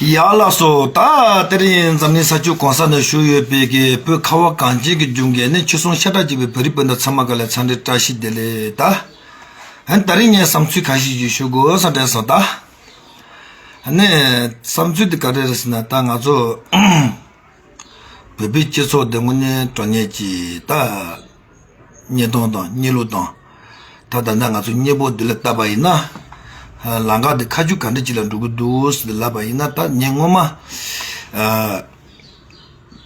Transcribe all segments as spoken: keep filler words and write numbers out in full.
ཡ་ལགས་སོ། ད་དེ་རིང་འཛམ་གླིང་ས་ཕྱོགས་གང་ས་ན་བཞུགས་ཡོད་པའི་གི་བོད་ཁ་བ་གངས་ཅན་གྱི་ལྗོངས་ཀྱི་ནི་ཆོས་སྲུང་ཤ་སྟག་ཅིག་པའི་བོད་རིགས་སྤུན་ཟླ་ཚང་མ་ག་ལ་འཚམས་འདྲི་བཀྲ་ཤིས་བདེ་ལེགས། ད་ཨ་ནི་དེ་རིང་ངས་བསམ་ཚུལ་ཁ་ཤས་ཅིག་ཞུ་དགོས་བསམ་དྲན་སོང་། ད་ཨ་ནི་བསམ་ཚུལ་དེ་ག་རེ་རེད་ཟེར་ན། ད་ང་ཚོ་བོད་པའི་སྤྱི་ཚོགས་དེ་དངོས་གནས་དྲང་གནས་ཀྱི་ད་བརྙན་ཐུང་དང་བརྙན་ལུགས་དང་། ད་ད་ལྟ་ང་ཚོ་གཉེན་པོ་འདི་ལ་བལྟས་པ་ཡིན་ན། ལམ་ཁ་འདི་ཁ་མཆུ་ག་འདྲ་ཅིག་ལ་འགྲོ་གི་འདུག་ཟེར་ལབ་པ་ཡིན་ན། ད་ངས་སྔོན་མ་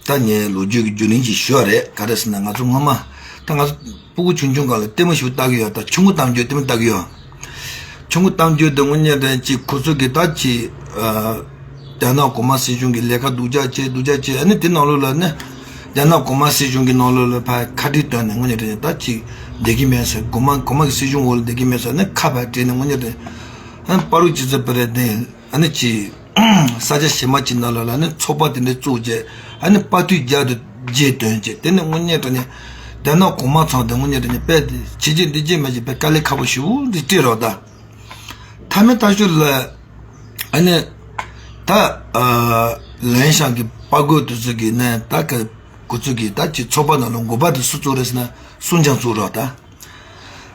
ད་ངས་ལོ་རྒྱུས་ཀྱི་བརྒྱུད་རིམ་ཅིག་ཞུ་བ་རེད། ག་རེ་ཟེར་ན། ང་ཚོ་སྔོན་མ་ད་ང་ཚོ་སྤུ་གུ་ཆུང་ཆུང་སྒང་ལ་ལྟད་མོ་ཞིག་ལྟ་གི་ཡོད། ད་ཆུང་ངུ་གཏམ་རྒྱུད་ལྟད་མོ་ལྟ་གི་ཡོད། ཆུང་ངུ་གཏམ་རྒྱུད་དེ་དངོས་གནས་དྲང་གནས་ཅིག་ཁོ་ཚོ་གི་ད་ཅིག་རྒྱ་ནག་གོང་མ་སྲིད་གཞུང་གི་ལས་ཀ་སྡུག་ཅག་བྱས་སྡུག་ཅག་བྱས། ཨ་ནི་དེ་ནང་ལོགས་ལ་ནི་རྒྱ་ནག་གོང་མ་སྲིད་གཞུང་གི་ནང་ལོགས་ལ་ཕར་ཁ་བྲལ་བཏོན་ནས་དངོས་གནས་དྲང་གནས་ད་ཅིག་བསྡད་ཀྱི་མེད་ཟེར། གོང་མ་གོང་མ་གི་སྲིད་གཞུང་འོག་ལ་བསྡད་ཀྱི་མེད་ཟེར་ནས་ཁ་ཕར་བྲལ་ནས་དངོས་གནས་དྲང་གནས་ཨ་ནི་པ་རུ་ཅི་ཟེར་བ་རེད། དེ་ཨ་ནི་ཅིག་ས་ཆ་གཞན་མ་ཅིག་ནང་ལོགས་ལ་ནི་ཚོགས་པ་དེ་འདྲ་བཙུགས་བྱས། ཨ་ནི་དཔའ་ཐུལ་རྒྱག་ཏུ་རྗེས་དོན་བྱས། དེ་ནི་དངོས་གནས་དྲང་གནས་རྒྱ་ནག་གོང་མ་ཚང་དེ་དངོས་གནས་དྲང་གནས་དཔེ་བྱས་རྗེས་འདི་རྗེས་མ་བྱས་དཔེ་དཀའ་ལས་ཁག་པོ་ཞེ་པོ་འདི་སྤྲད་རོགས་ད། མཐའ་མའི་མཐའ་གཞུག་ལ་ཨ་ནི་ད་ཨ་ལན་ཤང་གི་དཔའ་རྒོད་དེ་ཚོ་གིས་ནི་ད་ག་ཁོ་ཚོ་གིས་ད་ཅིག་ཚོགས་པ་ནང་ལ་འགོ་པ་དེ་སུ་བཙུགས་རེད་ཟེར་ན། སྲུང་སྐྱོང་བཙུགས་རོགས་ད།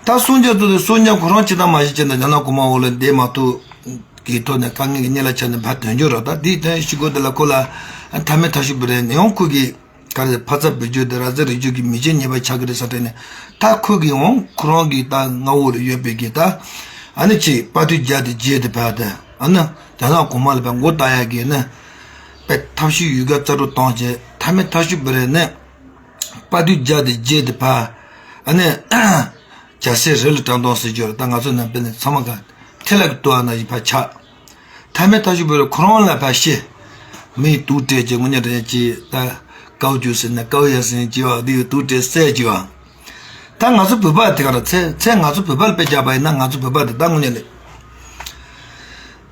ད་སྲུང་སྐྱོང་བཙུགས་ཏེ་སྲུང་སྐྱོང་ཁོ་རང་ཅི་ལྟར་མ་ཤེས་ཀྱི་ན་རྒྱ་ནག་གོང་མ་འོག་ལ་བསྡད་མ་ཐུབ་ཀྱི་ཐོག་ནས་དཀའ་ངལ་གྱི་གཉེན་ལ་ཆགས་ནས་ཕར་ཐོན་རྒྱུ་རོགས་ད། དེའི་ཐོན་ཞུ་དགོས་དེ་ལ་ཁོ་ལ་མཐའ་མའི་མཐའ་གཞུག་པ་རེད། ཡང་ཁོ་གིས་ག་རེ་ཕ་ཚབ་བེད་སྤྱོད་དེ་ར་ཛ་རི་རྒྱུད་ཀྱི་མི་ཆེན་ཉེས་པ་ཆགས་ཀྱི་རེད་ས་དྲན་ནས། ད་ཁོ་གིས་འོང་ཁོ་རང་གི་ད་མངའ་འོག་ལ་ཡོད་པའི་གི་ད་ཨ་ནི་ཅིག་དཔའ་ཐུལ་རྒྱག་དེ་རྗེས་དེ་ཕར་དེ་ཨ་ནི་རྒྱ་ནག་གོང་མ་ལ་ཕར་མགོ་བཏགས་ཡག་གི་ནི་དཔེ་ཐབས་ཤེས་ཡོད་དགའ་རྩལ་སྤྲུགས་བཏང་བྱས། མཐའ་མའི་མཐའ་གཞུག་པ་རེད་ནས་དཔའ་ཐུལ་རྒྱག་དེ་རྗེས་དེ་ཕར་ཨ་ནི་རྒྱལ་སྲས་རི་ལ་བཀྲ་མདངས་ཟེར་རྒྱུ་རེད། ད་ང་ཚོ་ནང་པའི་ནི་ཚང་མ་ག་ཐལ་ལ་གི་ལྟོ་བ་ན་བཞིན་ཕར་ཆགས། མཐའ་མའི་མཐའ་གཞུག་པ་རེད། ཁོ་རང་ལ་ཕར་ཤི། མིས་དུག་སྤྲད་ཀྱི་དངོས་གནས་དྲན་གྱི་ད་ཀའོ་ཅུ་ཟེར་ན་ཀའོ་ཡ་ཟེར་གྱི་བ་འདི་གི་དུག་སྤྲད་བསད་ཀྱི་བ། ད་ང་ཚོ་བོད་པ་དེ་ག་ར་ཚེ་ཚེ་ང་ཚོ་བོད་པ་ལ་དཔེ་བཞག་པ་ཡིན་ན། ང་ཚོ་བོད་པ་དེ་ད་དངོས་གནས་ནས་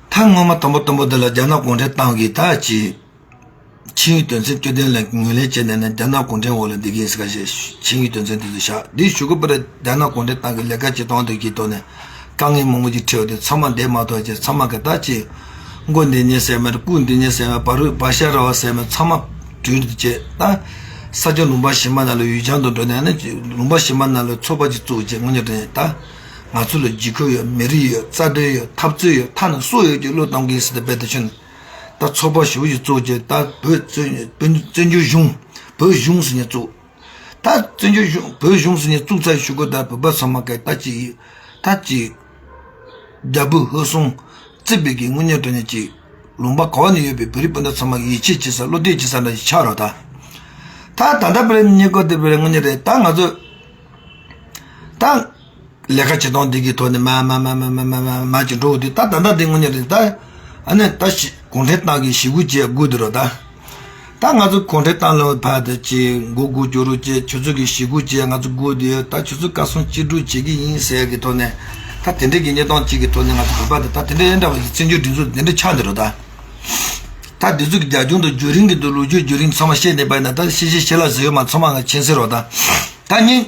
ད་སྔོན་མ་དང་པོ་དང་པོ་དེ་ལ་རྒྱ་ནག་གུང་ཁྲན་ཏང་གིས་ད་ཅི་ཆིངས་ཡིག་དོན་ཚན་བཅུ་བདུན་ལ་ངོས་ལེན་བྱས་ནས་ནི་རྒྱ་ནག་གུང་ཁྲན་འོག་ལ་འདི་གིན་ཟེར་ག་ཞེས་ཆིངས་ཡིག་དོན་ཚན་དེ་ཚོ་བཞག་འདི་ཞུ་དགོས་པ་རེད། རྒྱ་ནག་གུང་ཁྲན་ཏང་གི་ལས་ཀ་བྱེད་སྟངས་དེ་གི་ཐོག་ནས་དཀའ་ངལ་མང་པོ་ཅིག་འཕྲད་ཡོད་དེ། ཚང་མ་བསྡད་མ་ཐུབ་ཅེས། ཚང་མ་གི་ད་ཅི་མགོ་འདི་ཉེ་ཟེར་མེད། སྐུ་འདི་ཉེ་ཟེར་མེད། བ་རུ་བ་ཤ་ར་བ་ཟེར་མེད། ཚང་མ་གྲོས་བྱས་ད་ས་ཆ་ལུང་པ་གཞན་པ་ནང་ལ་ཡུལ་བྱང་དུ་འགྲོ་ནས་ནི་ལུང་པ་གཞན་པ་ནང་ལ་ཚོགས་པ་ཅིག་བཙུགས་བྱས། དངོས་གནས་དྲན་ད་ང་ཚོ་ལ་འཇིགས་སྐུལ་ཡོད། མི་རིགས་ཡོད། རྩ་དོན་ཡོད། འཐབ་རྩོད་ཡོད། མཐའ་ན་སྲོག་ཡོད་ཀྱི་བློ་གཏོང་གི་ཟེར་ཏེ་དཔེ་དེ་ཆུ་ནས། ད་ཚོགས་པ་ཞེ་པོ་ཞིག་བཙུགས་རྗེས་ད་བོད་བཙན་བཙན་བཙན་བྱོལ་གཞུང་། བོད་གཞུང་ཟེར་ནས་བཙུགས། ད་བཙན་བྱོལ་གཞུང་བོད་གཞུང་ཟེར་ནས་བཙུགས་ཚར་ཞུ་དགོས། ད་བོད་པ་ཚང་མ་གིས་ད་ཅིག་ད་ཅིག་རྒྱལ་པོའི་ཧུར་སེམས་བརྩེ་བའི་གི་དངོས་གནས་དྲང་གནས་ཅིག་ལུང་པ་ག་བ་ནས་ཡོད་པའི་བོད་རིགས་སྤུན་ཟླ་ཚང་མ་གིས་ཡིད་ཆེས་བྱེད་ས་བློ་གཏད་བྱེད་ས་འདྲ་ཞིག་ཆགས་རོགས་ད། ད་ད་ལྟ་བར་གཉིས་ཀ་དེ་བར་དངོས་གནས་རེད། ད་ང་ཚོ་ད། ལས་ཀ་བྱེད་སྟངས་འདི་གི་ཐོག་ནས་མ་མ་མ་ཅིག་འགྲོ་འོ་དེ་ད་ད་ལྟ་དེ་དངོས་གནས་རེད། ད་ཨ་ནི་ད་ཞི་གུང་ཁྲན་ཏང་གིས་ཞི་རྒོལ་བྱེད་དགོས་དེ་རོ། ད་ད་ང་ཚོ་གུང་ཁྲན་ཏང་ལ་ཕར་དེ་ཅིག་མགོ་སྒུར་རྒྱུ་རུ་བྱེད། ཁྱོད་ཚོ་གིས་ཞི་རྒོལ་བྱེད། ང་ཚོ་སྒུག་བསྡད་ཡོད། ད་ཁྱོད་ཚོ་བཀའ་གསུང་ཅི་སྒྲུབ་བྱེད་ཀྱི་ཡིན་ཟེར་གི་ཐོག་ནས། ད་དེ་འདྲའི་གི་གནས་སྟངས་ཅིག་གི་ཐོག་ནས་ང་ཚོ་བོད་པ་དེ་ད་དེ་འདྲའི་འདྲ་བ་ཞིག་བཙན་བྱོལ་སྒྲིག་འཛུགས་དེ་འདྲ་ཆགས་འདི་རོ། ད་ད་འདི་ཚོ་གི་རྒྱབ་ལྗོངས་དང་བརྒྱུད་རིམ་གི་འདུག་ལོ་རྒྱུས་བརྒྱུད་རིམ་ཚང་མ་ཤེས་ནས་པ་ཡིན་ན། ད་ཤེས་ཤེས་ཤེས་ལ་ཟེར་ཡོད་མ་ཚང་མ་ང་མཁྱེན་གསལ་རོ། ད་ད་ཉིན།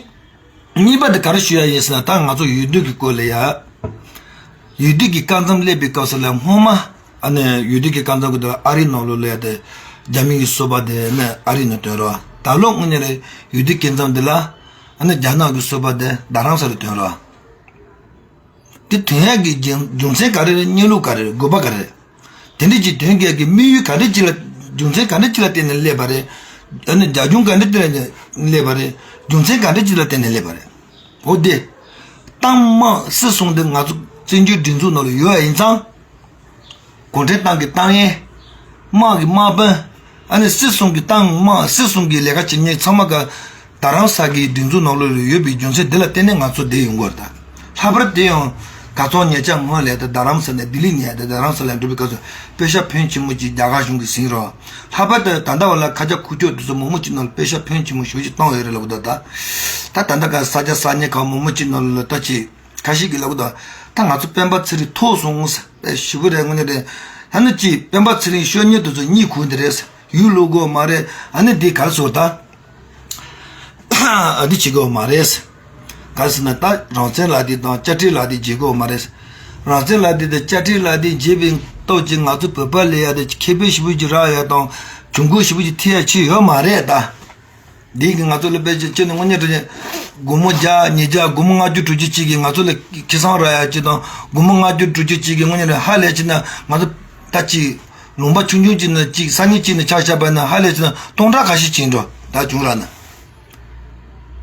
གཉིས་པ་དེ་ག་རེ་ཞུ་ཡ་ཡིན་ཟེར་ན། ད་ང་ཚོ་ཡུལ་དུས་ཀྱི་སྐོར་ལ་ཡ། ཡུལ་དུས་ཀྱི་སྐབས་མཚམས་སླེབས་པའི་སྐབས་སུ་ལ་སྔོན་མ་ཨ་ནི་ཡུལ་དུས་ཀྱི་སྐབས་མཚམས་ཀྱི་དུས་ཨ་རིའི་ནང་ལོགས་ལ་ཡ་དེ་རྒྱ་མི་གི་སོ་པ་དེ་ནི་ཨ་རི་ནས་ཐོན་རོགས། ད་ལོ་དངོས་གནས་རེད། ཡུལ་དུས་སྐབས་མཚམས་འདི་ལ་ཨ་ནི་རྒྱ་ནག་གི་སོ་པ་དེ་རྡ་རམ་ས་ལ་ཐོན་རོགས། དེ་ཐོན་ཡག་གི་རྒྱུ་རྒྱུ་མཚན་ག་རེ་རེད། གནས་ལུགས་ག་རེ་རེད། དགོས་པ་ག་རེ་རེད། དེ་འདྲ་ཅིག་དོན་གྱི་གི་དམིགས་ཡུལ་ག་འདྲ་ཅིག་ལ། རྒྱུ་མཚན་ག་འདྲ་ཅིག་ལ་བརྟེན་ནས་སླེབས་པ་རེད། ཨ་ནི་རྒྱབ་ལྗོངས་ག་འདྲ་ཅིག་ལ་སླེབས་པ་རེད། རྒྱུ་མཚན་ག་འདྲ་ཅིག་ལ་བརྟེན་ནས་སླེབས་པ་རེད། འོ་དེ། ཏང་དམག་སྲིད་གཞུང་འདི་ང་ཚོ་བཙན་བྱོལ་སྒྲིག་འཛུགས་ནང་ལ་ཡོད་པ་ཡིན་ཙང་། གུང་ཁྲན་ཏང་གི་ཏང་ཡོན། དམག་གི་དམག་དཔོན། ཨ་ནི་སྲིད་གཞུང་གི་ཏང་དམག་སྲིད་གཞུང་གི་ལས་ཀ་བྱེད་མཁན་ཚང་མ་ག་རྡ་རམ་ས་གི་སྒྲིག་འཛུགས་ནང་ལོགས་ལ་ཡོད་པའི་རྒྱུ་མཚན་འདི་ལ་བརྟེན་ནས་ང་ཚོ་བསྡད་ཡོང་གི་རེད། ད་ལྷག་པར་དེ་ཡང་གར་སོང་ཉེ་ཆར་སྔོན་ལ་ད་རྡ་རམ་ས་ནས་ལྡི་ལི་ནས་ད་རྡ་རམ་ས་ལ་འགྲོ་བའི་སྐབས་སུ་དཔེ་ཤག་ཕོན་ཆེན་མོ་ཅིག་རྒྱ་གར་གཞུང་གིས་ཟིན་རོགས། ལྷག་པར་དུ་ད་ལྟ་བར་ལ་ཁ་ཆག་ཁུག་ཀྱོག་དེ་ཚོ་མང་པོ་ཅིག་ནང་ལ་དཔེ་ཤག་ཕོན་ཆེན་མོ་ཞེ་པོ་ཅིག་བཏང་ཡོད་རེད་ལབ་གི་འདུག་ད་ད་ལྟ་ག་ས་ཆ་ས་གནས་ཁག་མང་པོ་ཅིག་ནང་ལ་ད་ཅིག་ཁ་ཤས་ཀྱིས་ལབ་གི་འདུག་ད་ང་ཚོ་སྤེན་པ་ཚེ་རིང་ཐོབ་སོང་ཟེར། ཞེ་པོ་རེད། དངོས་གནས་རེད། ད་ནི་ཅིག་སྤེན་པ་ཚེ་རིང་ཤོར་ཉེན་དེ་ཚོ་གཉིད་ཁུག་འདི་རེད། ཡུལ་ལོག་དགོས་མ་རེད། ཨ་ནི་འདི་གར་སོང་ད། ཨ་འདི་བྱེད་དགོས་མ་རེད། ག་རེ་ཟེར་ན་ད་རང་བཙན་ལབ་དེ་དང་དཔྱ་ཁྲལ་ལབ་དེ་བརྗེད་དགོས་མ་རེད། རང་བཙན་ལབ་དེ་དང་དཔྱ་ཁྲལ་ལབ་དེ་བརྗེད་པའི་སྟོབས་ཀྱིས་ང་ཚོ་བོད་པ་ལ་ཡ་དེ་ཁེ་ཕན་ཞེ་པོ་ཅིག་རག་ཡ་དང་གྱོང་གུན་ཞེ་པོ་ཅིག་ཐེབས་ཡ་ཅིག་ཡོད་མ་རེད་ད། འདི་གི་ང་ཚོ་ལ་དཔེ་ཅིག་ཅི་ནས་དངོས་གནས་དྲང་གནས་སྒོར་མོ་བརྒྱ་ཉིས་བརྒྱ་སྒོར་མོ་ལྔ་བཅུ་དྲུག་ཅུ་ཅིག་གིས་ང་ཚོ་ལ་ཁེ་བཟང་རག་ཡ་ཅིག་དང་སྒོར་མོ་ལྔ་བཅུ་དྲུག་ཅུ་ཅིག་གིས་དངོས་གནས་དྲང་གནས་ཧ་ལས་ཅིག་ན་ང་ཚོ་ད་ཅིག་ལུང་པ་ཆུང་ཆུང་ཅིག་ནས་ཅིག་ས་གནས་ཅིག་ནས་ཆ་བཞག་པ་ན་ཧ་ལས་ཅིག་ན་སྟོང་ཕྲག་ཁ་ཤས་ཅིག་འགྲོ་ད་གྱོང་རག་ན།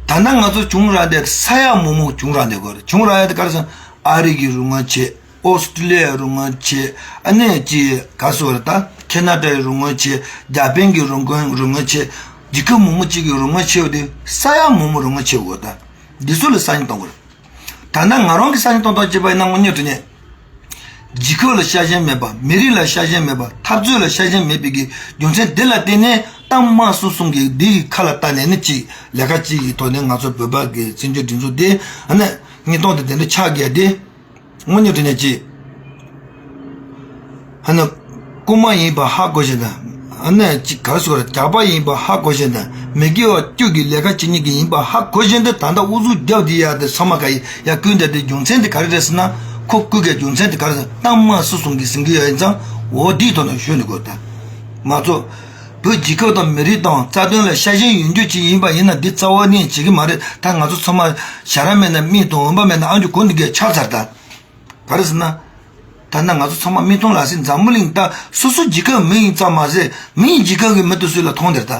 ད་ལྟ་ང་ཚོ་གྱོང་རག་དེ་ས་ཡ་མང་པོ་གྱོང་རག་དེ་གོ་རེད། གྱོང་རག་ཡ་དེ་ག་རེ་ཟེར་ན་ཨ་རི་གི་རོགས་དངུལ་བྱེད། ཨོ་སི་ཀྲི་ལི་ཡའི་རོགས་དངུལ་བྱེད། ཨ་ནི་ཅི་ག་སོ་རེད་ད་ཁེ་ན་ཌ་ཡི་རོགས་དངུལ་བྱེད། འཇར་པན་གྱི་རོགས་དངུལ་རོགས་དངུལ་བྱེད། རྒྱལ་ཁབ་མང་པོ་གཅིག་གི་རོགས་དངུལ་བྱེད་པ་དེ་ས་ཡ་མང་པོ་རོགས་དངུལ་བྱེད་དགོས་ད། འདི་ཚོ་ལ་ས་ཡ་གཏོང་དགོས་རེད། ད་ལྟ་ང་རང་གི་ས་ཡ་གཏོང་སྟངས་བྱས་པ་ཡིན་ན་དངོས་གནས་དྲང་གནས། རྒྱལ་ཁབ་ལ་ཤ་ཞེན་མེད་པ། མི་རིགས་ལ་ཤ་ཞེན་མེད་པ། འཐབ་རྩོད་ལ་ཤ་ཞེན་མེད་པའི་གི་རྒྱུ་མཚན་འདི་ལ་བརྟེན་ནས་ཏང་དམངས་སྲིད་གཞུང་གི་འདི་ཡི་ཁ་ལ་བཏགས་ནས་ནི་ཅིག་ལས་ཀ་ཅིག་གི་ཐོག་ནས་ང་ཚོ་བོད་པ་གི་བཙན་བྱོལ་སྒྲིག་འཛུགས་འདི་ཨ་ནི་གཉིས་སྟོང་དེ་དེ་འདྲ་ཆགས་དགོས་དེ་དངོས་གནས་དྲང་གནས་ཅིག་ཨ་ནི་རྐུན་མ་ཡིན་པ་ཧ་གོ་བཞིན་དང་ཨ་ནི་ཅིག་ག་རེ་ཟེར་དགོས་རེད། ཇག་པ་ཡིན་པ་ཧ་གོ་བཞིན་དང་མི་དགེ་བ་བཅུ་གི་ལས་ཀ་བྱེད་མཁན་གྱི་ཡིན་པ་ཧ་གོ་བཞིན་དུ་ད་ལྟ་ཨུ་ཚུགས་རྒྱབ་དེ་ཡ་དེ་ཚང་མ་ག་ཡི་ཡ་བསྐུལ་འདྲ་དེ་རྒྱུ་མཚན་དེ་ག་རེ་རེད་ཟེར་ན་ཁོ་བསྐུལ་གའི་རྒྱུ་མཚན་དེ་ག་རེ་ཟེར་ན་ཏང་དམངས་སྲིད་གཞུང་གི་ཟིན་གི་ཡོད་ཡིན་ཙང་འོ་དེའི་ཐོག་ནས་ཞུ་ནི་དགོས་ད། མ་གཏོགས་བོད་རྒྱལ་ཁབ་དང་མི་རིགས་དང་རྩ་དོན་ལ་ཤ་ཞེན་ཡོད་རྒྱུ་ཅིག་ཡིན་པ་ཡིན་ན་འདི་རྩ་བ་ནས་བྱེད་གི་མ་རེད། ད་ང་ཚོ་ཚང་མ་ཞ་ར་མེད་ན་མིག་དང་འོན་པ་མེད་ན་ཨང་ཅུ་གོ་འདི་གའི་ཆགས་ཚར་ད། ག་རེ་ཟེར་ན། ད་ལྟ་ང་ཚོ་ཚང་མ་མིག་མཐོང་ལག་ཟིན་འཛམ་བུ་གླིང་ད་སོ་སོ་རྒྱལ་ཁབ་མི་ཡིན་ཙམ་མ་ཟད་མི་ཡི་རྒྱལ་ཁབ་ཀྱི་མི་དེ་ཚོ་ལ་མཐོང་དེར་ད།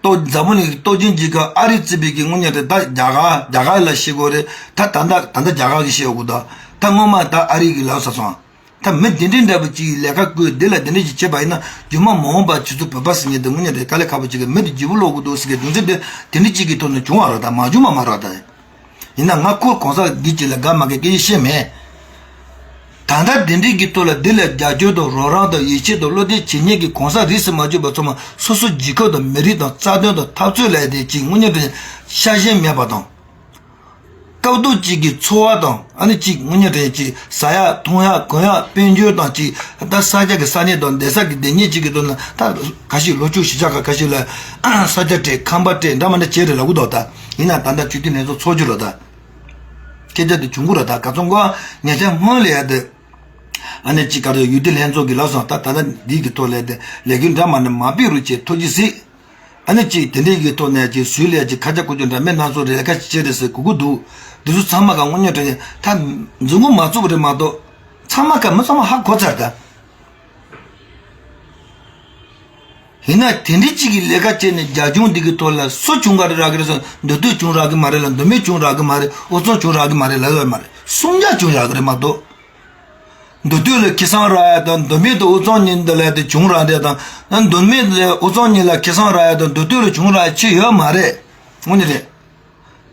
ཏོ་འཛམ་བུ་གླིང་གི་སྟོབས་ཆེན་རྒྱལ་ཁབ་ཨ་རི་བརྩིས་པའི་གི་དངོས་གནས་དེ་ད་རྒྱ་གར་རྒྱ་གར་ལ་ཤེས་དགོས་རེད། ད་ད་ལྟ་ད་ལྟ་རྒྱ་གར་གི་ཤེས་དགོས་ད། ད་སྔོན་མ་ད་ཨ་རི་གི་ལབ་ས་སོང་། ད་མི་དེ་འདྲའི་འདྲ་པོ་ཅིག་ལས་ཀ་བསྐུལ་འདི་ལ་དེ་འདྲ་ཅིག་བྱས་པ་ཡིན་ན་རྒྱུ་མ་མ་འོངས་པ་ཆུ་ཚོད་བོད་པ་ཟེར་མཁན་དེ་དངོས་གནས་དེ་དཀའ་ལས་ཁག་པོ་ཅིག་གི་མི་དེ་བརྗེ་པོ་ལོག་དགོས་འདུག་ཟེར་གི་རྒྱུ་མཚན་དེ་དེ་འདྲ་ཅིག་གི་ཐོག་ནས་བྱུང་བ་རེད་ད། མ་བྱུང་བ་མ་རེད་ད། ཡིན་ན་ང་ཁོ་གོང་ས་འདི་ཅིག་ལ་དགའ་མ་དགའ་སྐད་ཆ་བཤད་མེད། ད་ལྟ་དེ་འདྲའི་གི་ཐོག་ལ་འདི་ལ་རྒྱབ་སྐྱོར་དང་རོགས་རམ་དང་ཡིད་ཆེས་དང་བློ་གཏད་བྱེད་མཁན་གི་གོང་ས་རིས་སུ་མ་ཆད་པ་ཚང་མ་སོ་སོ་རྒྱལ་ཁབ་དང་མི་རིགས་དང་རྩ་དོན་དང་འཐབ་རྩོད་ལས་དེ་ཅིག་དངོས་གནས་དྲང་གནས་ཤ་ཞེན་མེད་པ་དང་། སྐབས་ཐོག་ཅིག་གི་འཚོ་བ་དང་ཨ་ནི་ཅིག་དངོས་གནས་དྲང་གནས་ཅིག་ཟ་ཡག་འཐུང་ཡག་གོན་ཡག་དཔལ་འབྱོར་དང་ཅིག་ད་ས་ཆ་གི་ས་གནས་དང་བསྡད་ས་གི་བསྡད་ཉེས་ཅིག་གི་དོན་ལ་ད་ཁ་ཤས་ལོ་བཅུ་བཞི་ཆ་ག་ཁ་ཤས་ལ་ས་ཆ་སྤྲད་ཁང་པ་སྤྲད་འདྲ་མ་འདྲ་བྱས་རེད་ལབ་གི་འདུག་ད་ཡིན་ན་ད་ལྟ་སྤྱི་འཐུས་ལྷན་ཚོགས་ཚོགས་རྒྱུ་རེད་ད། སྐད་ཆ་དེ་བྱུང་གི་རེད་ད་ག་ཚོད་འགོ་ཉེ་ཆར་སྔོན་ལ་ཡ་དེ། ཨ་ནི་ཅིག་ག་རེ་ཡུལ་སྡེ་ལྷན་ཚོགས་ཀྱི་ལབ་སོང་ད་ད་ལྟ་འདི་གི་ཐོག་ལས་དེ་ལས་འགུལ་འདྲ་མ་འདྲ་མ་སྤེལ་རོགས་བྱེད་ཐུགས་རྗེ་གཟིགས། ཨ་ནི་ཅིག་དེ་འདྲའི་གི་ཐོག་ནས་ཅིག་ཟུར་ལས་ཅིག་ཁ་ཆ་ཁུ་ཆུ་འདྲ་མེད་སྣ་ཚོགས་རེ་ཁ་ཅིག་བྱས་རེད་ཟེར་གོ་གི་འདུག་འདི་ཚོ་ཚང་མ་ག་དངོས་གནས་དྲང་གནས་ད་འཛུལ་ངོ་མ་བཙུགས་པ་རེད་མ་གཏོགས་ཚང་མ་ག་མི་ཚང་མ་ཧ་གོ་ཚར་ད། ཡིན་ན་དེ་འདྲའི་གཅིག་གི་ལས་ཀ་བྱས་ནས་རྒྱ་གཞུང་འདི་གི་ཐོག་ལ་སུ་གྱོང་ག་རེ་རག་གི་རེད་ཟེར་མདོ་སྟོད་གྱོང་རག་གི་མ་རེད་ལ་མདོ་སྨད་གྱོང་རག་གི་མ་རེད་དབུས་གཙང་གྱོང་རག་གི་མ་རེད་ལབ་ཡོད་མ་རེད་སུམ་བརྒྱ་གྱོང་རག་གི་རེད་མ་གཏོགས། མདོ་སྟོད་ལ་ཁེ་བཟང་རག་ཡ་དང་མདོ་སྨད་དང་དབུས་གཙང་གཉིས་འདི་ལ་དེ་གྱོང་རག་འདྲ་དང་མདོ་སྨད་ལ་དབུས་གཙང་གཉིས་ལ་ཁེ་བཟང་རག་ཡ་དང་མདོ་སྟོད་ལ་གྱོང་རག་ཡ་ཅི་ཡོད་མ་རེད། དངོས་གནས་རེད།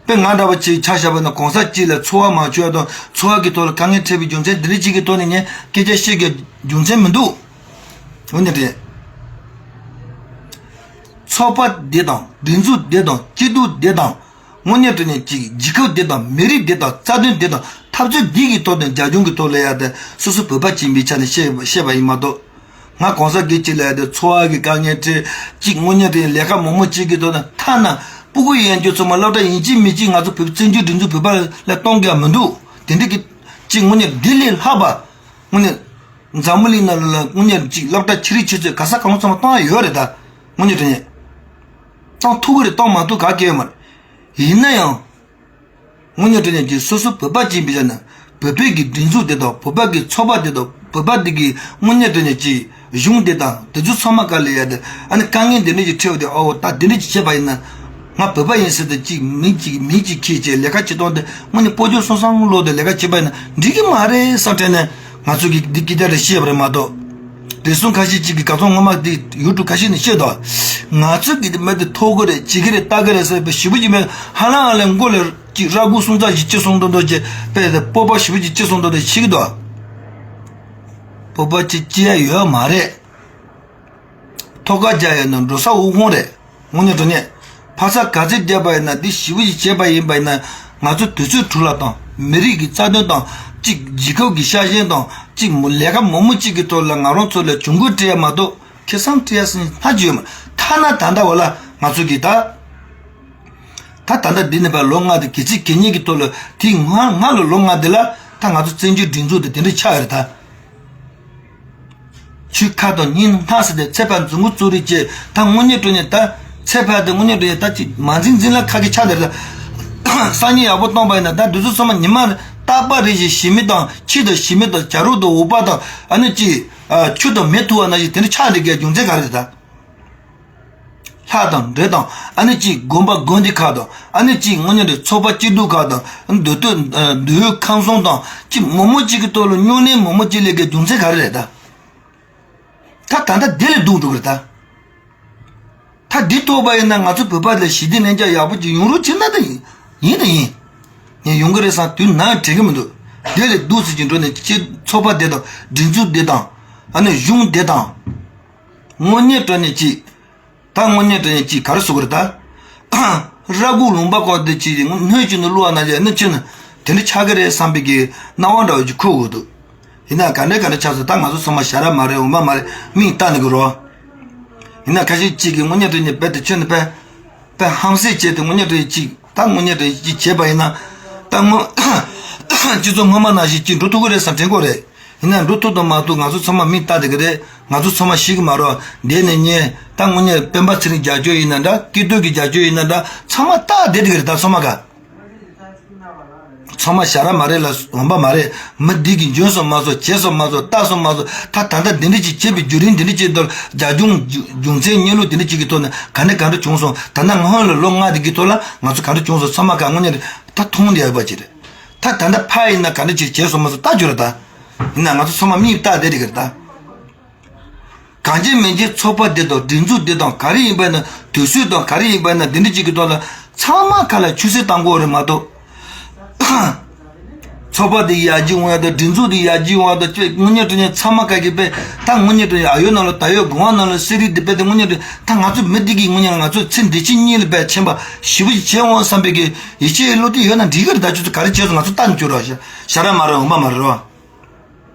དཔེ་ང་འདྲ་བ་ཅིག་ཆ་བཞག་པ་ན་གོང་ས་གཅིག་ལ་འཚོ་བ་མ་ཆོད་དང་འཚོ་བ་གི་ཐོག་ལ་དཀའ་ངལ་འཕྲད་པའི་རྒྱུ་མཚན་འདི་འདྲ་གཅིག་གི་ཐོག་ནས་ངས་སྐད་ཆ་བཤད་རྒྱུ་རྒྱུ་མཚན་མི་འདུག་དངོས་གནས་རེད། ཚོགས་པ་འདི་དང་སྒྲིག་འཛུགས་འདི་དང་སྐྱིད་སྡུག་འདི་དང་དངོས་གནས་དྲང་གནས་ཅིག་རྒྱལ་ཁབ་འདི་དང་མི་རིགས་འདི་དང་རྩ་དོན་འདི་དང་འཐབ་རྩོད་འདི་གི་ཐོག་ནས་རྒྱ་གཞུང་གི་ཐོག་ལ་ཡ་དེ་སོ་སོ་བོད་པ་གཅིག་ཡིན་པའི་ཆ་ནས་བཤད་བཤད་པ་ཡིན་མ་གཏོགས། ང་གོང་ས་དགེ་བཅུ་ལ་ཡ་དེ་འཚོ་བ་གི་དཀའ་ངལ་འཕྲད་ཅིག་དངོས་གནས་དྲང་གནས་ལས་ཀ་མང་མང་བྱེད་ཀྱི་འདུག་ན་ཐ་ན་སྤུ་གུ་ཡན་ཆོད་ཚང་མ་སློབ་གྲྭ་ཡིན་གཅིག་མིན་གཅིག་ང་ཚོ་བོད་བཙན་བྱོལ་སྒྲིག་འཛུགས་བོད་པ་ལ་གཏོང་གི་ཡ་མི་འདུག་དེ་འདྲ་གི་ཅིག་དངོས་གནས་འདི་ལས་ལྷག་པ་དངོས་གནས་འཛམ་བུ་གླིང་ནང་ལ་དངོས་གནས་ཅིག་སློབ་གྲྭ་ཆེ་རིགས་ཆེ་ཚོད་ག་ས་གང་ཚང་མ་གཏོང་ཡ་ཡོད་རེད་ད་དངོས་གནས་དྲང་གནས་གཏོང་ཐུབ་ཀྱི་རེད་གཏོང་མ་ཐུབ་ག་གེ་ཡོད་མ་རེད་ཡིན་ན་ཡང་། དངོས་གནས་དྲང་གནས་ཀྱི་སོ་སོ་བོད་པ་ཅིག་ཡིན་པའི་ཆ་ནས་བོད་པའི་གི་སྒྲིག་འཛུགས་དེ་དང་བོད་པ་གི་ཚོགས་པ་དེ་དང་བོད་པ་དེ་གི་དངོས་གནས་དྲང་གནས་ཀྱི་གཞུང་དེ་དང་དེ་ཚོ་ཚང་མ་ག་ལ་ཡ་དེ་ཨ་ནི་དཀའ་ངལ་འདི་འདྲ་ཅིག་འཕྲད་པ་དེ་ཨོ་ད་འདི་འདྲ་ཅིག་བྱས་པ་ཡིན་ན་ང་བོད་པ་ཡིན་ཟེར་ཏེ་ཅིག་མིང་ཅིག་མིང་ཅིག་ཁྱེར་བྱས་ལས་ཀ་བྱེད་སྟངས་དེ་དངོས་གནས་སྤོ་སྒྱུར་སོང་སང་ལོག་དེ་ལས་ཀ་བྱེད་པ་ཡིན་ན་འགྲིག་གི་མ་རེད་བསམ་དྲན་ནས་ང་ཚོ་གི་འདི་སྐད་ཆ་རེ་བཤད་པ་རེད་མ་གཏོགས་རེ་ཟུང་ཁ་ཤས་ཅིག་གི་ག་ཚོད་སྔོན་མ་འདི་ཡུ་ཊུབ་ཁ་ཤས་ནས་བཤད་དོ་ང་ཚོ་གི་འདི་མི་འདི་ཐོག་གི་རེད་བྱེད་གི་རེད་ལྟ་གི་རེད་ཟེར་བའི་ཞེ་པོ་ཅིག་མེད་ཧ་ལམ་ཧ་ལམ་མགོ་ལ། ཅིག་ར་ཁུ་སུམ་རྩ་ཞིག་ཅི་སོང་འདུག་འདུག་ཅེས་དཔེ་དེ་སྤོབས་པ་ཞེ་པོ་ཅིག་ཅི་སོང་འདུག་འདུག་ཤིག་འདུག་སྤོབས་པ་ཅིག་ཅི་ཡ་ཡོད་མ་རེད། ཐོག་ཁ་རྒྱག་ཡ་ནི་འགྲོ་ས་དབུལ་ཕོངས་རེད། དངོས་གནས་དྲང་གནས་ཕ་ས་ག་ཚོད་བརྒྱབ་པ་ཡིན་ན་འདི་ཞེ་པོ་ཅིག་བྱས་པ་ཡིན་པ་ཡིན་ན་ང་ཚོ་དུས་ཚོད་འཕྲོ་བརླག་དང་མི་རིགས་ཀྱི་རྩ་དོན་དང་ཅིག་རྒྱལ་ཁབ་ཀྱི་ཤ་ཞེན་དང་ཅིག་མོ་ལས་ཀ་མང་མོ་ཅིག་གི་ཐོག་ལ་ང་རང་ཚོ་ལ་གྱོང་གུན་སྤྲད་ཡ་མ་གཏོགས་ཁེ་བཟང་སྤྲད་ཡ་སྲིད་ན་ཅི་ཡོད་མ་ཐ་ན་ད་ལྟ་བ་ལ་ང་ཚོ་གི་ད། ད་ད་ལྟ་འདི་ནས་ཕར་ལོ་ལྔ་དེ་གལ་སྲིད་གད་སྙིགས་ཀྱི་ཐོག་ལ་དེ་སྔ་སྔ་ལ་ལོ་ལྔ་དེ་ལ་ད་ང་ཚོ་བཙན་བྱོལ་སྒྲིག་འཛུགས་དེ་དེ་འདྲ་ཆགས་ཡོད་རེད་ད། ཆུ་ཁ་དང་སྙིང་ཐག་ཟེར་ཏེ་ཚེ་ཕར་འཛིན་གྲྭ་བཙུགས་རེས་བྱས། ད་དངོས་གནས་དྲང་གནས་ད་ཚེ་ཕར་དེ་དངོས་གནས་དྲང་གནས་ད་ཅིག་མ་འཛིན་འཛིན་ལ་ཁ་གི་ཆགས་དེ་རེད་ད། སང་ཉིན་ཡག་པོ་བཏང་པ་ཡིན་ན་ད་འདི་ཚོ་ཚང་མ་ཉི་མ་རྟག་པ་རེ་བཞིན་ཞི་མི་དང་ཁྱི་དང་ཞི་མི་དང་བྱ་རོག་དང་འུག་པ་དང་ཨ་ནི་ཅིག་ཆུ་དང་མེ་ཐུག་པ་ནང་བཞིན་དེ་འདྲ་ཆགས་བསྡད་དགོས་རྒྱུ་མཚན་ག་རེ་རེད་ད། ལྷ་དང་འདྲེ་དང་ཨ་ནི་ཅིག་དགོན་པ་དགོན་སྡེ་ཁག་དང་ཨ་ནི་ཅིག་དངོས་གནས་དེ་ཚོགས་པ་སྐྱིད་སྡུག་ཁག་དང་མདོ་སྟོད་མདོ་དབུས་ཁམས་གསུམ་དང་ཅིག་མང་པོ་ཅིག་གི་ཐོག་ལ་སྨྱུང་གནས་མང་པོ་ཅིག་སླེབས་དགོས་རྒྱུ་མཚན་ག་རེ་རེད་ད། ད་ད་ལྟ་དེ་ལས་སྡུག་འགྲོ་གི་རེད་ད། ད་འདི་ཐོབ་པ་ཡིན་ན་ང་ཚོ་བོད་པ་ལ་ཞི་བདེ་གནས་མཇལ་ཡག་པོ་ཅིག་ཡོང་རོགས་བྱེད་ན་ད་ཡིན་ཡིན་ད་ཡིན། ངས་ཡོང་གི་རེད་བསམ་དུས་ནམ་ཡང་དྲན་གི་མི་འདུག་དེ་ལས་སྡུག་ཟེར་གྱི་འགྲོ་ནས་ཅི་ཚོགས་པ་དེ་དང་སྒྲིག་འཛུགས་དེ་དང་ཨ་ནི་གཞུང་དེ་དང་། དངོས་གནས་དྲང་གནས་ཅིག་ད་དངོས་གནས་དྲང་གནས་ཅིག་ག་རེ་ཟེར་དགོས་རེད་ད། ར་ཁུག་ལུང་པ་ཁོག་དེ་ཅིག་སྣོད་ཅིག་ནས་བླུགས་པ་ན་ཡང་ནི་ཅི་ན་དེ་འདྲ་ཆགས་ཀྱི་རེད་བསམ་པའི་གི་སྣང་བ་འདྲ་བོ་ཅིག་འཁོར་འོང་འདུག་ཡིན་ན་ག་འདྲ་ག་འདྲ་ཆགས་སོང་། ད་ང་ཚོ་ཚང་མ་ཞ་ར་མ་རེད། འོ་མ་མ་རེད། མིག་ལྟ་ནི་གི་རོ། ཡིན་ན་ཁ་ཤས་ཅིག་གིས་དངོས་གནས་དྲང་གནས་རྦད་དེ་ཁྱོད་ནི་དཔེ་དཔེ་ཧམ་བཤད་བྱས་ཏེ་དངོས་གནས་དྲང་གནས་ཅིག་ད་དངོས་གནས་དྲང་གནས་ཅིག་བྱས་པ་ཡིན་ན་ད་སྔོན་སྤྱི་ཚོགས་སྔོན་མ་ནང་བཞིན་ཅིག་འགྲོ་ཐུབ་ཀྱི་རེད་བསམ་དྲན་གྱི་རེད། ཡིན་ན་འགྲོ་ཐུབ་དང་མ་ཐུབ་ང་ཚོ་ཚང་མ་མིག་ལྟ་བསྡད་ཀྱི་རེད། ང་ཚོ་ཚང་མ་ཤི་གི་མ་རེད། འདས་ནས་ཉེ་ད་དངོས་གནས་སྤེན་པ་ཚེ་རིང་རྒྱབ་སྐྱོར་ཡིན་ན་འདྲ། སྐྱིད་སྡུག་གི་རྒྱབ་སྐྱོར་ཡིན་ན་འདྲ། ཚང་མ་ལྟ་བསྡད་ཀྱི་རེད་ད་ཚང་མ་ག་ཚང་མ་ཞ་ར་མ་རེད་ལ་འོང་པ་མ་རེད། མི་འདི་གིས་འཇོན་སོང་མ་སོང་བྱས་སོང་མ་སོང་ལྟ་སོང་མ་སོང་། ད་ད་ལྟ་འདི་འདྲ་ཅིག་བྱས་པའི་བརྒྱུད་རིམ་འདི་འདྲ་ཅིག་དོར་རྒྱ་གཞུང་རྒྱུ་མཚན་གཉིས་ལུགས་འདི་འདྲ་ཅིག་གི་ཐོག་ནས་ག་འདྲ་ག་འདྲ་བྱུང་སོང་། ད་ལྟ་སྔོན་ལ་ལོ་ལྔ་འདི་གི་ཐོག་ལ་ང་ཚོ་ག་འདྲ་བྱུང་སོང་ཚང་མ་ག་དངོས་གནས་རེད་ད་མཐོང་བསྡད་ཡོད་པ་ཅིག་རེད། ད་ད་ལྟ་ཕ་ཡིན་ན་ག་འདྲ་ཅིག་བྱས་སོང་མ་སོང་ལྟ་རྒྱུ་རེད་ད། ཡིན་ན་ང་ཚོ་ཚང་མ་མིག་ལྟ་བསྡད་ཀྱི་རེད་ད། གང་ཅི་མིན་ཅི་ཚོགས་པ་འདི་དང་སྒྲིག་འཛུགས་འདི་དང་ག་རེ་ཡིན་པ་ན་དུས་ཚོད་དང་ག་རེ་ཡིན་པ་ན་འདི་འདྲ་ཅིག་གི་ཐོག་ལ་ཚང་མ་ཁ་ལ་ཆུ་སེར་བཏང་དགོས་རེད་མ་གཏོགས། ཚོགས་པ་འདི་ཡར་རྒྱས་ཡོང་ཡ་དང་སྒྲིག་འཛུགས་འདི་ཡར་རྒྱས་ཡོང་ཡ་དང་ཅེས་དངོས་གནས་དྲང་གནས་ཚང་མ་ག་གི་དཔེ་ད་དངོས་གནས་དྲང་གནས་ཨ་ཡོད་ནང་ལ་ད་ཡོད་གོང་བ་ནང་ལ་གསེར་རི་འདི་དཔེ་དེ་དངོས་གནས་དྲང་ད་ང་ཚོ་མི་འདི་གི་དངོས་གནས་ང་ཚོ་ཚེ་འདི་ཕྱི་གཉིས་ལ་དཔེ་ཕྱིན་པ་ཞེ་པོ་ཅིག་བྱས་འོང་བསམ་པའི་གི་ཡིད་ཆེས་བློ་གཏད་ཡོད་ན་འགྲིག་གི་རེད། ད་ཁྱོད་ཚོ་ག་རེ་བྱས་སོང་ང་ཚོ་ལྟ་ནས་བཅུག་རོགས་ཞེ་ཞེ་དྲག་མ་རེད་འོང་པ་མ་རེད་རོ།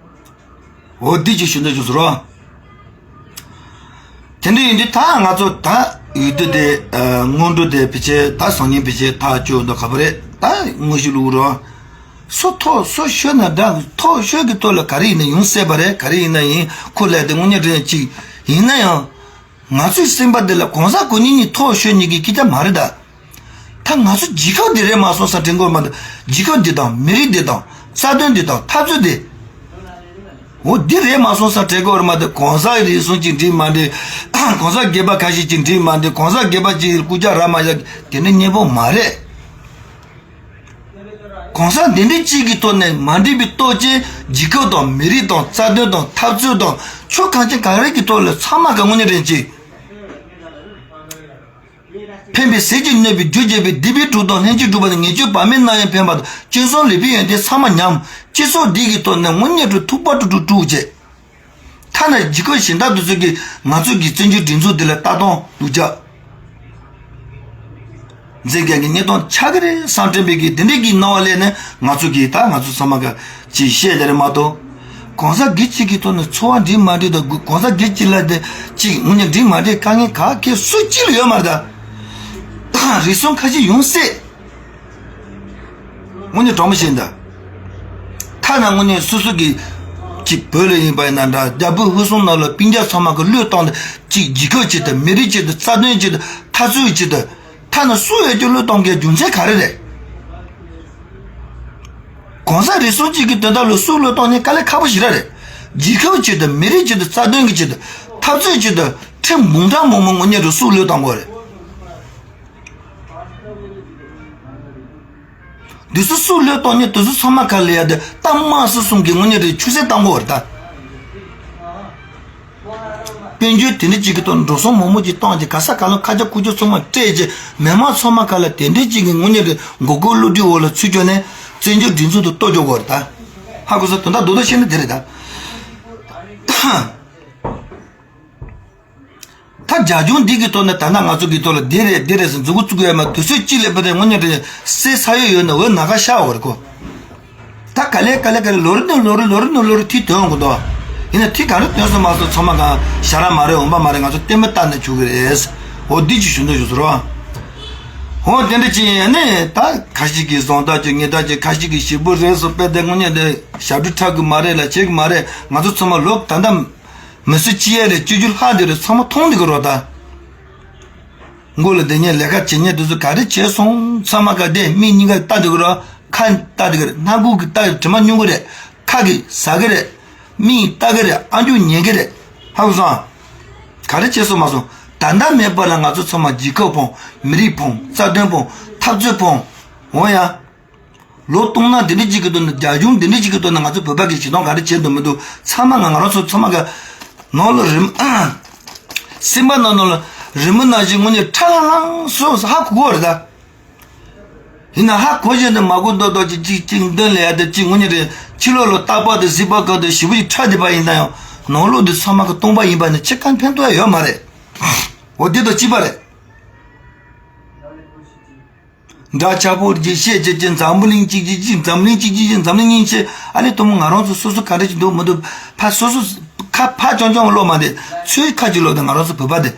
འོ་འདི་ཅིག་ཞུ་འདོད་བྱུང་སོང་རོ། དེ་འདྲ་ཡིན་དུས་ད་ང་ཚོ་ད་འོས་བསྡུ་དེ་སྔོན་འགྲོ་དེ་ཕལ་ཆེར་ད་སང་ཉིན་ཕལ་ཆེར་ཐག་གཅོད་འདུག་ག་པ་རེད་ད་དངོས་གཞི་བླུག་རོ། སུ་ཐོག་སུ་ཤོད་ན་འདྲ་ཐོག་ཤོད་ཀྱི་ཐོག་ལ་ག་རེ་ཡིན་ན་ཡོང་སྲིད་པ་རེད། ག་རེ་ཡིན་ན་ཡིན་ཁོ་ལས་དེ་དངོས་གནས་དྲང་གཅིག་ཡིན་ན་ཡང་། ང་ཚོའི་སེམས་པ་འདི་ལ་གང་ཟག་གོ་གཉིས་གཉིས་ཐོག་ཤོད་ཉིད་ཀྱི་སྐད་ཆ་མ་རེད་ད། ད་ང་ཚོ་རྒྱལ་ཁབ་འདི་རེད་མ་སོང་ས་དྲན་དགོས་མ་འདུག་རྒྱལ་ཁབ་འདི་དང་མི་རིགས་འདི་དང་རྩ་དོན་འདི་དང་འཐབ་རྩོད་འདི། འོ་འདི་རེད་མ་སོང་ས་དྲན་དགོས་རེད་མ་འདུག་གང་ཟག་རེ་ཟུང་གཅིག་འགྲིག་མ་འགྲིག་གང་ཟག་སྒེར་པ་ཁ་ཤས་གཅིག་འགྲིག་མ་འགྲིག་གང་ཟག་སྒེར་པ་གཅིག་སྐུ་ལྕགས་རག་མ་རག་དེ་འདྲ་གཉེན་པོ་མ་རེད། གང་ཟག་འདི་འདྲའི་གཅིག་གི་ཐོག་ནས་མ་འགྲིག་པའི་རྟོག་ཅན་རྒྱལ་ཁབ་དང་མི་རིགས་དང་རྩ་དོན་དང་འཐབ་རྩོད་དང་ཕྱོགས་གང་ཅི་ག་རེ་གི་ཐོག་ལ་ཚང་མ་ག་དངོས་གནས་དྲན་གཅིག་ཕན་པའི་ཟས་ཀྱིས་གནོད་པའི་རྒྱུ་བརྗེད་པའི་སྡིག་པའི་གྲོགས་དང་ལྷན་ཅིག་སྒྲུབ་པ་ནི་ངེས་བྱུང་བག་མེད་རྣམས་ཡང་ཕན་པ་དང་། སྤྱན་ཟུང་ལེགས་པའི་ཡོན་ཏན་ཚང་མ་ཉམས། སྤྱི་ཚོགས་འདི་གི་ཐོག་ནས་དངོས་གནས་དྲང་ཐུག་པ་དཀྲུག་དཀྲུག་དཀྲུག་བྱས། ཐ་ན་རྒྱལ་ཁབ་གཞན་དག་དེ་ཚོ་གིས་ང་ཚོ་གི་བཙན་བྱོལ་སྒྲིག་འཛུགས་འདི་ལ་ལྟ་སྟངས་སྡུག་ཅག་འཛིན་མཁན་གྱི་གནས་སྟངས་ཆགས་ཀྱི་རེད་བསམ་དྲན་པའི་གི་དེ་འདྲའི་གི་སྣང་བ་སླེབས་ནས་ང་ཚོ་གིས་ད་ང་ཚོ་ཚང་མ་ག་ཅིག་བཤད་དེ་རེད་མ་གཏོགས། གང་ཟག་སྒེར་གཅིག་གི་ཐོག་ནས་འཚོ་བ་འགྲིག་མ་འགྲིག་དང་གང་ཟག་སྒེར་གཅིག་ལ་དེ་ཅིག་དངོས་གནས་འགྲིག་མ་འགྲིག་དཀའ་ངལ་ག་གེ་སུ་གཅིག་ལ་ཡོད་མ་རེད་ད། རེ་ཟུང་ཁ་ཤས་ཡོང་སྲིད། དངོས་གནས་དྲང་མོ་བཤད་ན། ཐ་ན་དངོས་གནས་སོ་སོ་གི་ཅིག་བོད་ལ་ཡིན་པ་ཡིན་ན་འདྲ་རྒྱ་བོད་ཧུར་སུམ་ནང་ལ་སྤུན་ཀྱག་ཚང་མ་གི་བློས་བཏང་ནས་ཅིག་རྒྱལ་ཁབ་ཆེད་དུ་མི་རིགས་ཆེད་དུ་རྩ་དོན་ཆེད་དུ་འཐབ་རྩོད་ཆེད་དུ་ཐ་ན་སུ་ཡོད་ཀྱི་བློས་གཏོང་མཁན་རྒྱུ་མཚན་ག་རེ་རེད། གང་ཟག་རེ་ཟུང་གཅིག་གི་དོན་དག་ལ་སུ་བློས་གཏོང་ནས་དཀའ་ལས་ཁག་པོ་ཞིག་ར་རེད། རྒྱལ་ཁབ་ཆེད་དུ་མི་རིགས་ཆེད་དུ་རྩ་དོན་གྱི་ཆེད་དུ་འཐབ་རྩོད་ཆེད་དུ་ཁྲིམས་མང་དྲགས་མང་མང་ངོ་ཉེ་རུ་སུ་བློས་གཏོང་དགོས་རེད། འདི་ཚོ་སུ་བློས་གཏོང་ནས་དེ་ཚོ་ཚང་མ་ག་ལ་ཡ་དེ་ད་དམངས་སྲིད་གསུམ་གྱི་དངོས་གནས་རེད་ཆུ་ཚད་བཏང་དགོས་རེད་ད། དཔལ་འབྱོར་དེ་འདྲ་གཅིག་གི་ཐོག་འགྲོ་སོང་མང་པོ་ཅིག་བཏང་རྗེས་ག་ས་ག་ལ་ཁ་ཆ་ཁུ་ཆ་ཚང་མ་སྤྲད་རྗེས་མི་མང་ཚང་མ་ག་ལ་དེ་འདྲ་གཅིག་གི་དངོས་གནས་རེད་མགོ་སྐོར་བསླུ་བྲིད་འོག་ལ་ཚུད་ཆོག་ནས་བཙན་བྱོལ་སྒྲིག་འཛུགས་དུ་གཏོར་ཆོག་དགོས་རེད་ད། ཧ་གོ་ས་དོན་དག་རྡོག་རྡོག་བཤད་ན་དེ་རེད་ད། ད་རྒྱ་གཞུང་འདི་གི་ཐོག་ནས་ད་ལྟ་ང་ཚོ་གི་ཐོག་ལ་འདི་རེད་འདི་རེད་ཟེར་མཛུབ་གུ་བཙུགས་ཡོད་མ་དུས་ཚོད་གཅིག་ལས་པ་དེ་དངོས་གནས་དྲང་གསལ་ས་ཡོད་ཡོད་ན་འོ་ན་ག་ཤ་བར་གོ། ད་ག་ལེ་ག་ལེ་ག་ལེ་ལོ་རེ་ནས་ལོ་རེ་ལོ་རེ་ནས་ལོ་རེ་ཐིག་ཐོན་གོ་འདུག་ཡིན་ན་ཐིག་ག་རེ་ཐོན་སོང་མ་སོང་ཚང་མ་གང་ཞ་ར་མ་རེད་འོང་པ་མ་རེད་ང་ཚོ་ལྟད་མོ་ལྟ་ནས་བཅུག་གི་རེད། འོ་འདི་ཅིག་ཞུ་འདོད་བྱུང་སོང་རོ། ཧོ་དེ་འདྲ་ཅིག་ཡིན་ནས་ད་ཁ་ཞིག་གིས་བཟང་ཐག་ཆོད། ངན་ཐག་ཆོད། ཁ་ཞིག་གིས་ཞེ་པོ་རེད་སོ་པས་དེ་དངོས་གནས་དེ་ཞབས་བྲོ་འཁྲབ་གི་མ་རེད་ལ་བྱེད་གི་མ་རེད། ང་ཚོ་ཚང་མ་ལོ་ད་ལྟ་མི་སུ་ཅི་ཡ་རེད། སྤྱི་རྒྱུ་ལྷག་དེ་རེད། ཚང་མ་མཐོང་དེ་གི་རོ་ད། མགོ་ལ་བསྡད་མཁན་ལས་ཀ་བྱེད་མཁན་དེ་ཚོ་ག་རེ་བྱས་སོང་། ཚང་མ་ག་བསྡད་མིག་གཉིས་ཀ་ལྟ་དེ་གི་རོ། ཁ་ལྟ་དེ་གི་རེད། སྣ་ཁུག་གི་ལྟ་གི་དྲི་མ་སྨྱུང་གི་རེད། ཁ་གི་ཟ་གི་རེད། མིག་ལྟ་གི་རེད། ཨ་མཆོག་ཉན་གི་རེད། ཧ་གོ་སོང་། ག་རེ་བྱས་སོང་མ་སོང་། ད་ལྟ་མེད་པ་ལ་ང་ཚོ་ཚང་མ་རྒྱལ་ཁབ་ཕོངས། མི་རིགས་ཕོངས། རྩ་དོན་ཕོངས། འཐབ་རྩོད་ཕོངས། འོ་ཡ། ལོ་སྟོང་ན་འདི་འདྲ་ཅིག་གི་ཐོག་ནས། རྒྱ་གཞུང་འདི་འདྲ་ཅིག་གི་ཐོག་ནས་ང་ཚོ་བོད་པ་གི་བྱེད་སྟངས་ག་རེ་བྱེད་འདུག་མི་འདུག་ཚང་མ་ང་ང་རང་ཚོ་ཚང་མ་གི་ནང་ལ་རིམ། སེམས་པ་ནང་ནང་ལ་རི་མོ་ནང་བཞིན་དངོས་གནས་ཁྲ་ལྷང་ལྷང་སོ་སོ་ཧ་གོ་གི་རེད་ད། ཡིན་ན་ཧ་གོ་བྱས་ནས་མ་གོ་མདོག་མདོག་ཅིག་ཅིག་ཅིག་འདོན་ལ་ཡ་དེ་ཅིག་དངོས་གནས་རེད། ཕྱི་ལོགས་ལ་རྟག་པར་དུ་གཟིགས་པ་གང་དུ་ཞེ་པོ་ཅིག་ཁྲ་བསྡད་པ་ཡིན་ན་ཡང་། ནང་ལོགས་དུ་ཚང་མ་གི་སྟོང་པ་ཡིན་པ་ནི་ཅི་གང་ཕན་ཐོགས་ཡ་ཡོད་མ་རེད། འོ་དེ་དང་གཅིག་པ་རེད། འདྲ་ཆགས་པོ་རྒྱས་བཤད་བྱེད་ཀྱི། འཛམ་བུ་གླིང་གཅིག་གཅིག་གཅིག་འཛམ་གླིང་གཅིག་གཅིག་གཅིག་འཛམ་གླིང་གཉིས་ཆེ། ཨ་ནི་དུ་མོ་ང་རང་ཚོ་སོ་སོ་ག་འདྲ་ཅིག་འདུག་མི་འདུག་ཕ་སོ་སོ་ཁ་ཕ་ཅོང་ཅོང་བློ་མ་བདེ་ཚོའི་ཁ་ཅིག་ལོ་དང་ང་རང་ཚོ་བོད་པ་དེ།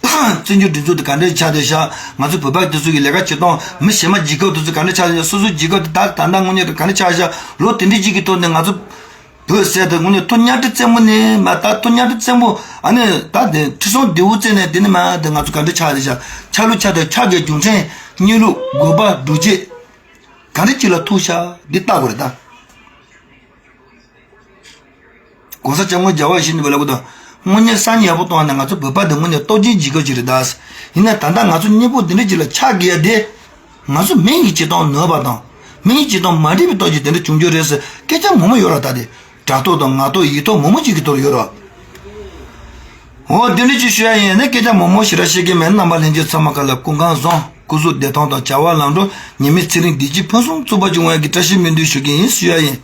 བཙན་བྱོལ་སྒྲིག་འཛུགས་དེ་ག་འདྲ་ཆགས་བསྡད་ཤག་ང་ཚོ་བོད་པ་དེ་ཚོ་གི་ལས་ཀ་བྱེད་སྟངས། མི་གཞན་མ་རྒྱལ་ཁབ་དེ་ཚོ་ག་འདྲ་ཆགས་བསྡད་ཤག་སོ་སོ་རྒྱལ་ཁབ་དེ་ད་ད་ལྟ་དངོས་གནས་དེ་ག་འདྲ་ཆགས་ཤག་ལོ་དེ་འདྲ་ཅིག་གི་ཐོག་ནས་ང་ཚོ། བོད་ཟེར་དེ་དངོས་གནས་ཐོག་གཉའ་ཁྲི་བཙན་པོ་ནས་མ། ད་ཐོག་གཉའ་ཁྲི་བཙན་པོ་ཨ་ནི་ད་དེ་ཁྲི་སྲོང་ལྡེའུ་བཙན་ནས་དེ་ནས་མ་དེ་ང་ཚོ་ག་འདྲ་ཆགས་རེད་ཤག་ཆགས་ལུགས་ཆགས་དེ་ཆགས་དགོས་རྒྱུ་མཚན། གནས་ལུགས། དགོས་པ། སྒྲུབ་བྱེད། ག་འདྲ་ཅིག་ལ་ཐུག་ཤག་འདི་ལྟ་དགོས་རེད་ད། གོང་ས་སྐྱབས་མགོན་རྒྱལ་བ་ཡིད་བཞིན་ནོར་བུས་ལབ་གི་འདུག་དངོས་གནས་ས་ཉེ་པོ་གཏོང་བ་ན་ང་ཚོ་བོད་པ་འདི་དངོས་གནས་སྟོབས་ཆེན་རྒྱལ་ཁབ་ཅིག་རེད་ད། ཡིན་ན་ད་ལྟ་ང་ཚོ་གཉིས་པོ་འདི་འདྲ་ཅིག་ལ་ཆགས་དགོས་ཡ་དེ། ང་ཚོ་མི་ཡི་བྱེད་སྟངས་ནོར་བ་དང་། མི་ཡི་བྱེད་སྟངས་མ་འགྲིག་པའི་སྟོབས་ཀྱིས་དེ་འདྲ་བྱུང་རྒྱུ་རེད་ཟེར་སྐད་ཆ་མང་པོ་ཡོད་ར། ད་དེ་དྲ་ཐོག་དང་ངག་ཐོག་ཡིག་ཐོག་མང་པོ་ཅིག་གི་ཐོག་ཡོད་ར། འོ་དེ་འདྲ་ཅིག་ཞུ་ཡ་ཡིན་ན། སྐད་ཆ་མང་པོ་ཞེ་དྲག་བཤད་ཀྱི་མེད། རྣམ་པ་ལྷན་རྒྱས་ཚང་མ་ག་ལ་སྐུ་ཁམས་བཟང་། སྐུ་གཟུགས་བདེ་ཐང་དང་བྱ་བ་ལམ་འགྲོ། ཉི་མའི་ཚེ་རིང་བདེ་སྐྱིད་ཕུན་སུམ་ཚོགས་པ་བྱུང་བའི་གི་བཀྲ་ཤིས་སྨོན་འདུན་ཞུ་གི་ཡིན་ཞུ་ཡ་ཡིན།